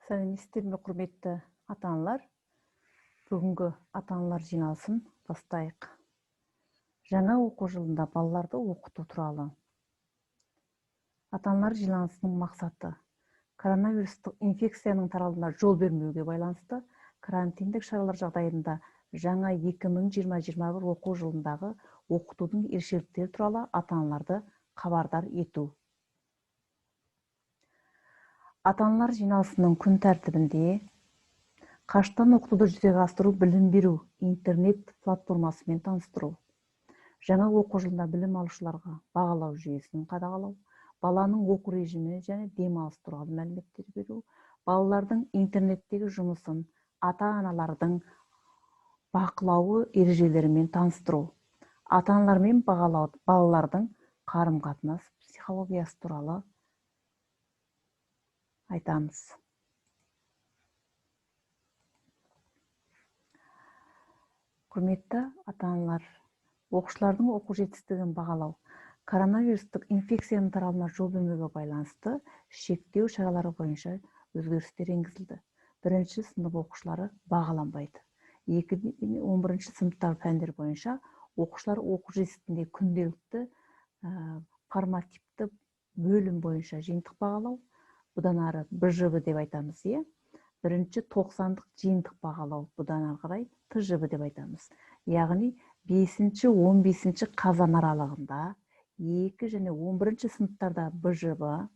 Сәлеметсіздер ме, құрметті ата-аналар? Бүгінгі ата-аналар жиналысын бастайық. Жаңа оқу жылында балаларды оқыту туралы. Ата-аналар жиналысының мақсаты: коронавирустық инфекцияның таралуына жол бермеуге байланысты карантиндік шаралар жағдайында жаңа 2020-21 оқу жылындағы оқытудың ерекшеліктері туралы ата-аналарды хабардар ету. Ата-аналар жиналысының күн тәртібінде қашықтан оқытуды жүзеге асыру, білім беру интернет платформасымен таныстыру, жаңа оқу жылында білім алушыларға бағалау жүйесін қадағалау, баланың оқу режимі және демалыс туралы мәліметтер беру, балалардың интернеттегі жұмысын ата-аналардың бақылауы ережелерімен таныстыру, ата-аналармен балалардың қарым-қатынас психологиясы туралы айтамыз. Құрметті ата-аналар, оқушылардың оқу жетістігін бағалау, коронавирустық инфекцияның таралуына жол бермеуге байланысты шектеу шаралары бойынша өзгерістер енгізілді. Бірінші сынып оқушылары бағаланбайды. 2-11 сыныптар пәндер бойынша оқушылар оқу жетістігінде күнделікті формативті бөлім бойынша жиынтық бағалау, бұдан ары БЖБ деп айтамыз, иә? Бірінші 90-дық жиынтық бағалау, бұдан ары қарай ТЖБ деп айтамыз. Яғни 5-15 қазан аралығында 2 және 11 сыныптарда БЖБ,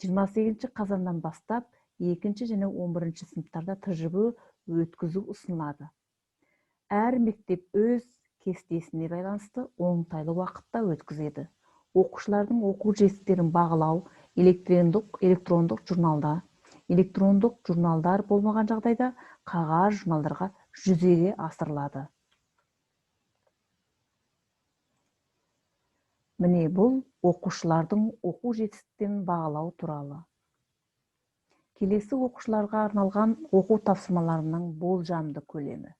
28 қазаннан бастап 2 және 11 сыныптарда ТЖБ өткізу ұсынылады. Әр мектеп өз кестесіне байланысты оңтайлы уақытта өткізеді. Оқушылардың оқу жетістіктерін бағалау электрондық журналда, электрондық журналдар болмаған жағдайда қағаз журналдарға жүзеге асырылады. Міне, бұл оқушылардың оқу жетістіктерін бағалау туралы. Келесі оқушыларға арналған оқу тапсырмаларының болжамды көлемі.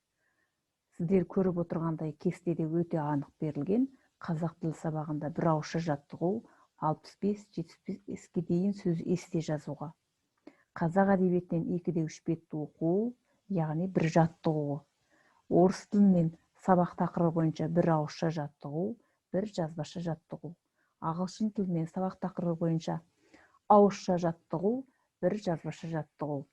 Сіздер көріп отырғандай, кестеде өте анық берілген. Қазақ тілі сабағында бір ауызша жаттығу, 65-75-ке дейін сөз есте жазуға. Қазақ әдебиетінен 2-3 бетті оқу, яғни бір жаттығу. Орыс тілінен сабақ тақырыбы бойынша бір ауызша жаттығу, бір жазбаша жаттығу. Ағылшын тілінен сабақ тақырыбы бойынша ауызша жаттығу, бір жазбаша жаттығу.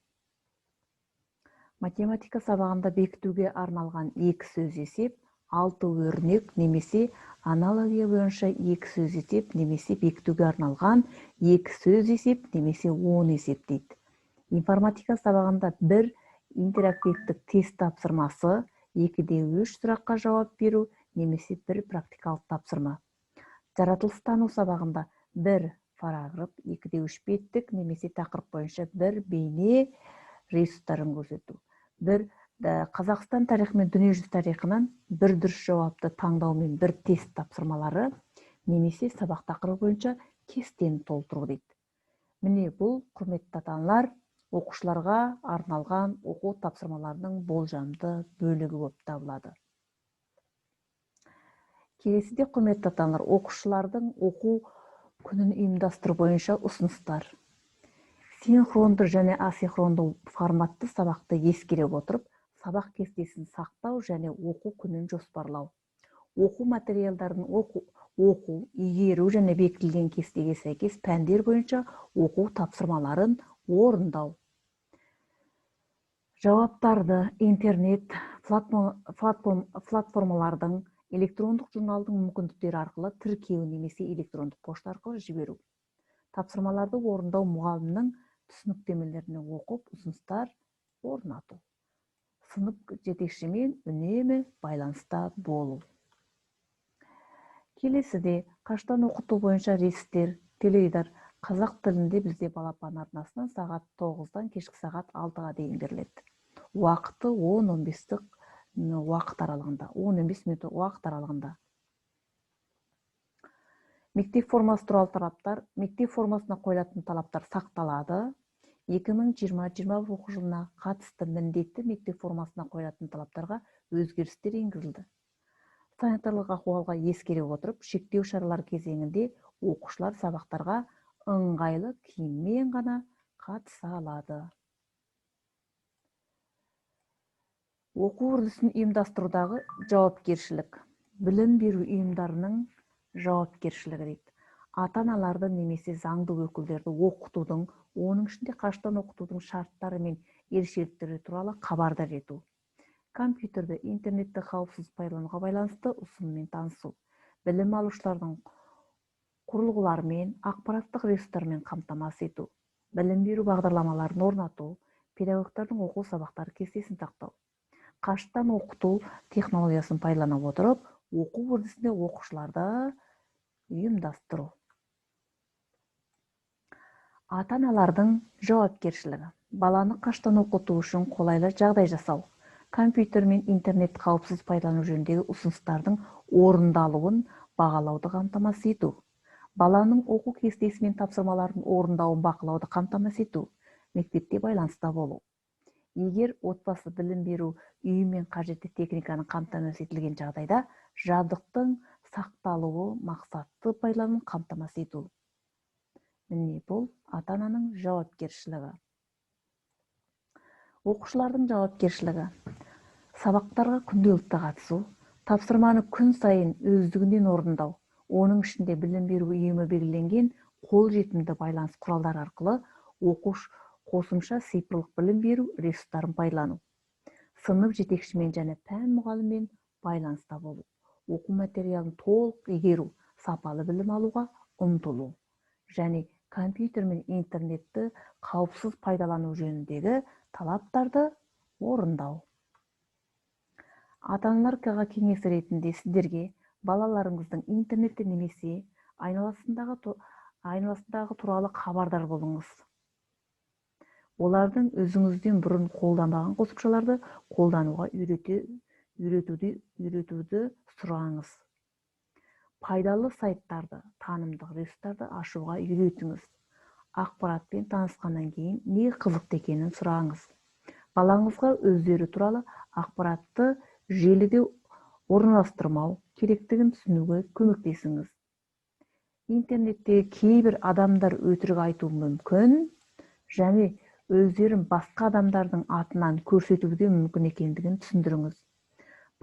Математика сабағында бекітуге арналған 2 сөз есеп, 6 өрнек немесе аналогия бойынша 2 сөз есеп немесе бекітуге арналған 2 сөз есеп немесе 10 есеп дейді. Информатика сабағында бір интерактивтік тест тапсырмасы, 2-3 сұраққа жауап беру немесе бір практикалық тапсырма. Жаратылыстану сабағында бір параграф, 2-3 беттік немесе тақырып бойынша бір бейне ресурстарын көрсету. Бір Қазақстан тарихы мен дүниежүзі тарихынан бір дұрыс жауапты таңдаумен бір тест тапсырмалары немесе сабақ тақырыбы бойынша кестені толтыру дейді. Міне, бұл, құрметті ата-аналар, оқушыларға арналған оқу тапсырмаларының болжамды бөлігі болып табылады. Келесіде, құрметті ата-аналар, оқушылардың оқу күнін ұйымдастыру бойынша ұсыныстар. Синхронды және асинхронды форматты сабақты ескере отырып, сабақ кестесін сақтау және оқу күнін жоспарлау. Оқу материалдарын оқу, игеру және бекітілген кестеге сәйкес пәндер бойынша оқу тапсырмаларын орындау. Жауаптарды интернет платформалардың, электрондық журналдың мүмкіндіктері арқылы тіркеу немесе электрондық пошта арқылы жіберу. Тапсырмаларды орындау мұғалімнің түсініктемелеріне оқып, ұсыныстар орнату. Сынып жетекшімен үнемі байланыста болу. Келесіде қашықтан оқыту бойынша рейстер, теледидар қазақ тілінде бізде Балапан арнасынан сағат 9-дан кешкі сағат 6-ға дейін беріледі. Уақыты 10-15 уақыт аралығында, 10-15 минут уақыт аралығында. Мектеп формасы туралы талаптар, мектеп формасына қойылатын талаптар сақталады. 2020-21 оқу жылына қатысты міндетті мектеп формасына қойылатын талаптарға өзгерістер енгізілді. Санитарлық ахуалға ескере отырып, шектеу шаралары кезеңінде оқушылар сабақтарға ыңғайлы киіммен ғана қатыса алады. Оқу үрдісін ұйымдастырудағы жауапкершілік. Білім беру ұйымдарының жауапкершілігі дейді. Ата-аналарды немесе заңды өкілдерді оқытудың, оның ішінде қашықтан оқытудың шарттары мен ерекшеліктері туралы хабардар ету. Компьютерді, интернетті қауіпсіз пайдалануға байланысты ұсыныммен танысу. Білім алушылардың құрылғыларымен, ақпараттық ресурстармен қамтамасыз ету. Білім беру бағдарламаларын орнату, педагогтардың оқу сабақтары кестесін сақтау. Қашықтан оқыту технологиясын пайдалана отырып, оқу үрдісінде оқушыларды ұйымдастыру. Ата-аналардың жауапкершілігі. Баланы қашықтан оқыту үшін қолайлы жағдай жасау. Компьютер мен интернет қауіпсіз пайдалану жөніндегі ұсыныстардың орындалуын бағалауды қамтамасыз ету. Баланың оқу кестесі мен тапсырмаларын орындауын бақылауды қамтамасыз ету. Мектепте байланыста болу. Егер отбасы білім беру үйімен қажетті техниканы қамтамасыз етілген жағдайда, жабдықтың сақталуы мақсатты пайдалануын қамтамасыз ету. Міне, бұл ата-ананың жауапкершілігі. Оқушылардың жауапкершілігі. Сабақтарға күнделікті қатысу, тапсырманы күн сайын өздігінен орындау, оның ішінде білім беру ұйымы белгіленген қолжетімді байланыс құралдары арқылы оқушы қосымша цифрлық білім беру ресурстарын пайдалану. Сынып жетекшімен және пән мұғалімімен байланыста болу. Оқу материалын толық игеру, сапалы білім алуға ұмтылу және компьютер мен интернетті қауіпсіз пайдалану жөніндегі талаптарды орындау. Ата-аналарға кеңес ретінде сіздерге балаларыңыздың интернетте немесе айналасындағы туралы хабардар болыңыз. Олардың өзіңізден бұрын қолданбаған қосымшаларды қолдануға үйретуді сұраңыз. Пайдалы сайттарды, танымдық ресурстарды ашуға үйретіңіз. Ақпаратпен танысқаннан кейін не қызықты екенін сұраңыз. Балаңызға өздері туралы ақпаратты желіде орналастырмау керектігін түсінуге көмектесіңіз. Интернеттегі кейбір адамдар өтірік айтуы мүмкін және өздерін басқа адамдардың атынан көрсетуі де мүмкін екендігін түсіндіріңіз.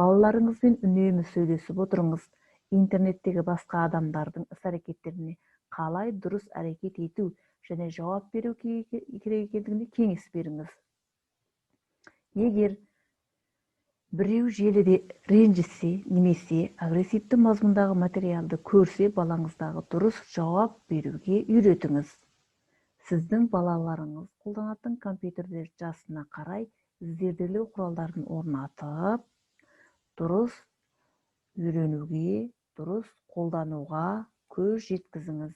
Балаларыңызбен үнемі сөйлесіп отырыңыз. Интернеттегі басқа адамдардың іс-әрекеттеріне қалай дұрыс әрекет ету және жауап беру керек екендігіне кеңес беріңіз. Егер біреу желіде ренжісе немесе агрессивті мазмұндағы материалды көрсе, балаңыздағы дұрыс жауап беруге үйретіңіз. Сіздің балаларыңыз қолданатын компьютерде жасына қарай зерделеу құралдарын орнатып, дұрыс үйренуге, дұрыс қолдануға көз жеткізіңіз.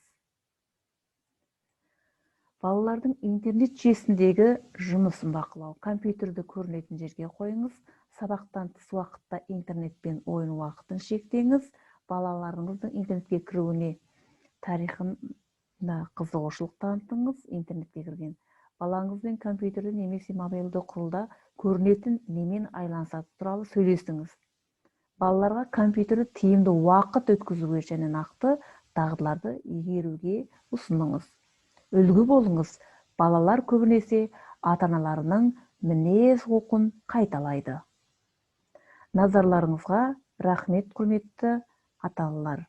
Балалардың интернет жүйесіндегі жұмысын бақылау. Компьютерді көрінетін жерге қойыңыз. Сабақтан тыс уақытта интернетпен ойын уақытын шектеңіз. Балаларыңыздың интернетке кіруіне тарихына қызығушылық танытыңыз. Интернетке кірген балаңызбен компьютерде немесе мобильді құралда көрінетін немен айланысаты туралы сөйлесіңіз. Балаларға компьютерді тиімді уақыт өткізуге және нақты дағдыларды игеруге ұсыныңыз. Үлгі болыңыз. Балалар көбінесе ата-аналарының мінез құлқын қайталайды. Назарларыңызға рахмет, құрметті ата-аналар.